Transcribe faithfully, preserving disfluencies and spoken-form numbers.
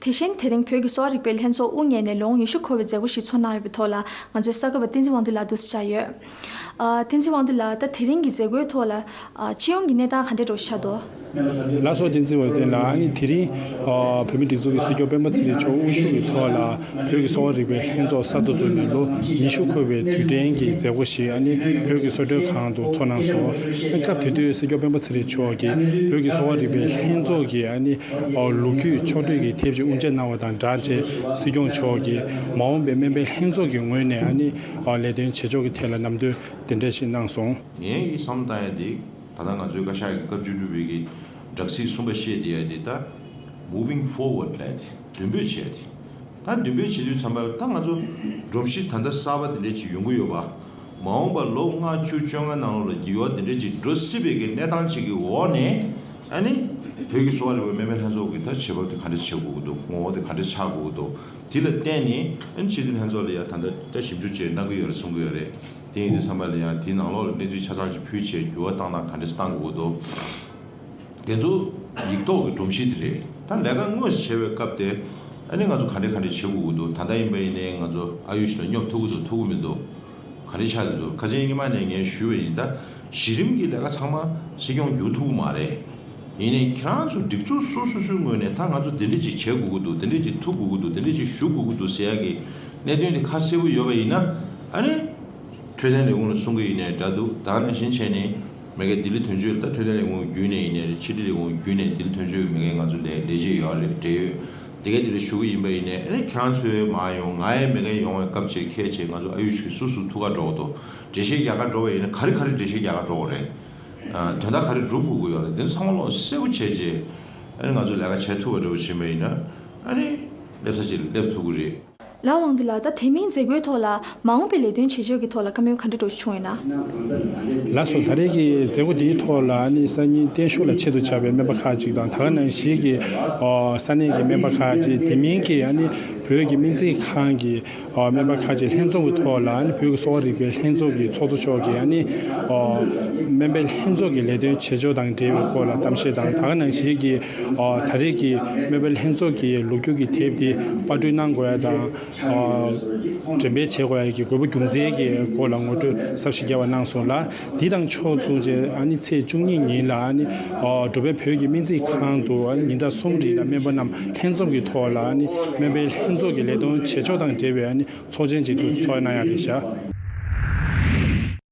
དེ་བཞིན་དེ་རིང་བོད་ཀྱི་གསོ་བ་རིག་པའི་ལྷན་ཚོགས་དབུ་བརྙེས་ནས་ལོ་ངོ་ཉི་ཤུ་འཁོར་བའི་མཛད་སྒོ་ཞིག་ཚོགས་གནང་ཡོད་པའི་ཐོག་ལ་ང་ཚོའི་གསར་འགོད་པ་བསྟན་འཛིན་དབང་འདུས་ལགས་འདུག་སེ་བཅར་ཡོད། ཨ། བསྟན་འཛིན་དབང་འདུས་ལགས། ད་དེ་རིང་གི་མཛད་སྒོའི་ཐོག་ལ་ཨ། སྤྱི་ཡོངས་ཀྱི་གནས་སྟངས་ག་འདྲ་འདྲ་ཞིག་ཆགས་འདུག། ལགས་སོ། བསྟན་འཛིན་དབང་འདུས་ལགས། ཨ་ནི་དེ་རིང་ཨ། བོད་མིའི་སྒྲིག་འཛུགས་ཀྱི་སྲིད་སྐྱོང་སྤེན་པ་ཚེ་རིང་མཆོག་དབུ་བཞུགས་ཀྱི་ཐོག་ལ་བོད་ཀྱི་གསོ་བ་རིག་པའི་ལྷན་ཚོགས་གསར་དུ་བཙུགས་ནས་ལོ་ཉི་ཤུ་འཁོར་བའི་དུས་དྲན་གྱི་མཛད་སྒོ་ཞིག་ཨ་ནི་བོད་ཀྱི་གསོལ་མགྲོན་ཁང་དུ་ཚོགས་གནང་སོང་། སྐབས་དེ་དུས་སྲིད་སྐྱོང་སྤེན་པ་ཚེ་རིང་མཆོག་གིས་བོད་ཀྱི་གསོ་བ་རིག་པའི་ལྷན་ཚོགས་ཀྱི་ཨ་ནི་ཨ། ལོ་རྒྱུས་ཕྱོགས་བསྒྲིགས་ཀྱི་དེབ་ཅིག་དབུ་འབྱེད་གནང་བ་དང་སྦྲགས་བྱས། སྲིད་སྐྱོང་མཆོག་གིས་མ་འོངས་པའི་སྨན་པའི་ལྷན་ཚོགས་ཀྱི་ངོས་ནས་ཨ་ནི་ཨ། ལས་དོན་བྱེད་ཕྱོགས་ཀྱི་ཐད་ལ་ལམ་སྟོན་དེ་འདྲ་ཞིག་གནང་སོང་། ངས་ཀྱི་བསམ་བཏང་ཡ་དེ། ད་ལྟ་ང་ཚོའི་བཀའ་ཤག་གི་སྐབས་བཅུ་དྲུག་པའི་གི་སྦྲག་སྲིད་གསུམ་པ་བཤད་བསྡད་ཡ་དེ། ད་moving forward ལབ་དེ་མདུན་སྤོས་བྱས་ཏེ། ད་མདུན་སྤོས་བྱེད་དུས་ཙམ་པ་ལ་ད་ང་ཚོ་སྒྲོམ་གཞི་ད་ལྟ་གསར་པ་དེ་འདྲ་ཅིག་ཡོང་གི་ཡོད་པ། མ་འོངས་པ་ལོ་ལྔ་བཅུ་བཅོ་ལྔ་ནང་ལོགས་ལ་འགྱུར་བ་དེ་འདྲ་ཅིག་འགྲོ་སྲིད་པའི་གི་གནས་སྟངས་ཅིག་གི་འོག་ནས། ཨ་ནི་བོད་ཀྱི་གསོ་བ་རིག་པ་སྨན་པའི་ལྷན་ཚོགས་ཀྱི་ད་བྱེད་བབ་དེ་ག་འདྲ་བྱེད་དགོས་ཀྱི་འདུག། ངོ་བོ་དེ་ག་འདྲ་ཆགས་དགོས་ཀྱི་འདུག། དེ་ལ་བརྟེན་ནས་ཨ་ནི་སྤྱི་འཐུས་ལྷན་ཚོགས་ལ་ཡང་ད་ལྟ་ད་ཞིབ་འཇུག་བྱས་གནང་གི་ཡོད་རེད་གསུང་གི་ཡོད་རེད། དེ་ཡིན་དུས་ཙམ་པ་ལ་ཡང་དེའི་ནང་ལོགས་ལ་གནས་ཚུལ་ཆ་ཚང་ཅིག་ཕུལ་བྱས་འགྱུར་བ་བཏང་སྟངས་ག་འདྲ་བཏང་དགོས་ཀྱི་འདུག། དེ་ཚོ་ཡིག་ཐོག་གི་སྒྲོམ་གཞི་དེ་རེད། ད་ལས་ཀ་དངོས་སུ་བྱེད་པའི་སྐབས་དེ་ཨ་ནི་ང་ཚོ་ག་འདྲ་ག་འདྲ་བྱེད་དགོས་ཀྱི་འདུག། ད་ལྟ་ཡིན་པ་ཡིན་ནའི་ང་ཚོ་ཨ་ཡུ་ཤི་ལ་སྙོབ་ཐུབ་ཀྱི་འདུག་ཐུབ་ཀྱི་མི་འདུག། ག་རེ་ཆགས་ཀྱི་འདུག། ཁ་ཆེ་སྔོན་མ་ནས་ངས་ཞུས་པ་ཡིན། ད་གཞི་རིམ་གྱི་ལས་ཀ་ཚང་མ་སྲིད་སྐྱོང་བསྒྱུར་ཐུབ་ཀྱི་མ་རེད། ཡིན་ནའི་ཁྱེད་རང་ཚོ་སྒྲིག་འཛུགས་སོ་སོ་སོའི་ངོས་ནས་ད་ང་ཚོ་འདི་འདྲ་ཅིག་བྱེད་དགོས་ཀྱི་འདུག། འདི་འདྲ་ཅིག་ཐུབ་དགོས་ཀྱི་འདུག། འདི་འདྲ་ཅིག་ཞུ་དགོས་ཀྱི་འདུག་ཟེར་ཡ་གི་གནད་དོན་དེ་ཁ་གསལ་པོ་ཡོད་པ་ཡིན་ན། ཨ་ནི་འཕྲོད་བསྟེན་ལས་ཁུངས་ལ་གསུང་གི་ཡིན་ནའི་འདྲ་འདུག། ད་ནང་བཞིན་བྱས་ནས་མ་གི་ལྡི་ལི་དོན་གཅོད་ལ་ད་འཕྲོད་བསྟེན་ལས་ཁུངས་བརྒྱུད་ནས་ཡིན་ནའི་རེད། ཕྱི་དྲིལ་ལས་ཁུངས་བརྒྱུད་ནས་ལྡི་ལི་དོན་གཅོད་མ་གི་ང་ཚོ་ལས་ལས་བྱེད་ཡོད་རེད། འབྲེལ་ཡོད། དེ་ག་དེ་རེ་ཞུ་གི་ཡིན་པ་ཡིན་ནའི་ཨ་ནི་ཁྱེད་རང་ཚོའི་མ་ཡོང་ང་ཡི་མ་གི་ཡོང་བའི་སྐབས་ཅིག་ཁྱེད་ཅིག་ང་ཚོ་ཨ་ཡུ་ཤི་སུ་སུ་ཐུག་ག་འགྲོ་གི་འདུག། འགྲེལ་བཤད་རྒྱག་ག་འགྲོ་བ་ཡིན་ན་ག་རེ་ག་རེ་འགྲེལ་བཤད་རྒྱག་ག་འགྲོ་གི་རེད། ཨ། དོན་དག་ག་རེ་སྒྲུབ་དགོས་ཀྱི་ཡོད་རེད། དེ་ཚང་མ་ལོག་གསལ་པོ་བྱས་རྗེས་ཨ་ནི་ང་ཚོ་ལས་ཀ་བྱེད་ཐུབ་པ་འདྲ་བོ་ཞིག་ཡིན་པ་ཡིན་ན། ཨ་ནི་སླེབས་ས་ཅིག་ལ་སླེབས་ཐུབ་ཀྱི་རེད། ལགས་དབང་འདུས་ལགས། ད་དེ་མིན་མཛད་སྒོའི་ཐོག་ལ་མ་འོངས་པའི་ལས་དོན་བྱེད་ཕྱོགས་ཀྱི་ཐོག་ལ་བཀའ་མོལ་ག་འདྲ་འདྲ་བྱུང་ཡོད་ན། ལགས་སོ། ད་རེས་ཀྱི་མཛད་སྒོ་འདིའི་ཐོག་ལ་ཨ་ནི་སང་ཉིན་བརྟན་བཞུགས་ལ་ཆེད་དུ་བཅར་བའི་སྨན་པ་ཁག་ཅིག་དང་། ད་ག་ནང་བཞིན་གྱི་ཨ་ས་གནས་ཀྱི་སྨན་པ་ཁག་ཅིག། དེ་མིན་གྱི་ཨ་ནི་བོད་ཀྱི་སྨན་རྩིས་ཁང་གི་ཨ་སྨན་པ་ཁག་ཅིག་ལྷན་འཛོམས་ཀྱི་ཐོག་ལ་ཨ་ནི་བོད་ཀྱི་གསོ་བ་རིག་པའི་ལྷན་ཚོགས་ཀྱི་ཚོགས་གཙོ་མཆོག་གིས་ཨ་ནི་ཨ་སྨན་པའི་ལྷན་ཚོགས་ཀྱི་ལས་དོན་བྱེད་ཕྱོགས་དང་འབྲེལ་བའི་སྐོར་ལ་གཏམ་བཤད་དང་། ད་ག་ནང་བཞིན་གྱི་ཨ་ད་རེས་ཀྱི་སྨན་པའི་ལྷན་ཚོགས་ཀྱི་ལོ་རྒྱུས་ཀྱི་དེབ་དེ་པར་སྐྲུན་གནང་དགོས་ཡ་དང་། ཨ་འགྲེམས་སྤེལ་བྱེད་དགོས་ཡ་གི་དགོས་པ་རྒྱུ་མཚན་གྱི་སྐོར་ལ་ངོ་སྤྲོད་ཟབ་ཞིག་བརྒྱབ་པ་གནང་སོང་ལ། འདི་དང་ཕྱོགས་མཚུངས་བྱས་ཨ་ནི་ཚེས་བཅུ་གཉིས་ཉིན་ལ་ཨ་ནི་ཨ་འགྲོ་ཕན་བོད་ཀྱི་སྨན་རྩིས་ཁང་དུ་ཨ་ནི་ཉིན་གྲངས་གསུམ་རིང་ལ་སྨན་པ་རྣམས་ལྷན་འཛོམས་ཀྱི་ཐོག་ལ་ཨ་ནི་སྨན་པའི་ལྷན་ཚོགས་ཀྱི་ལས་དོན་བྱེད་ཕྱོགས་དང་འབྲེལ་བའི་ཨ་ནི་ཚོགས་ཆེན་ཅིག་ཏུ་ཚོགས་གནང་ཡ་རེད་ཤག།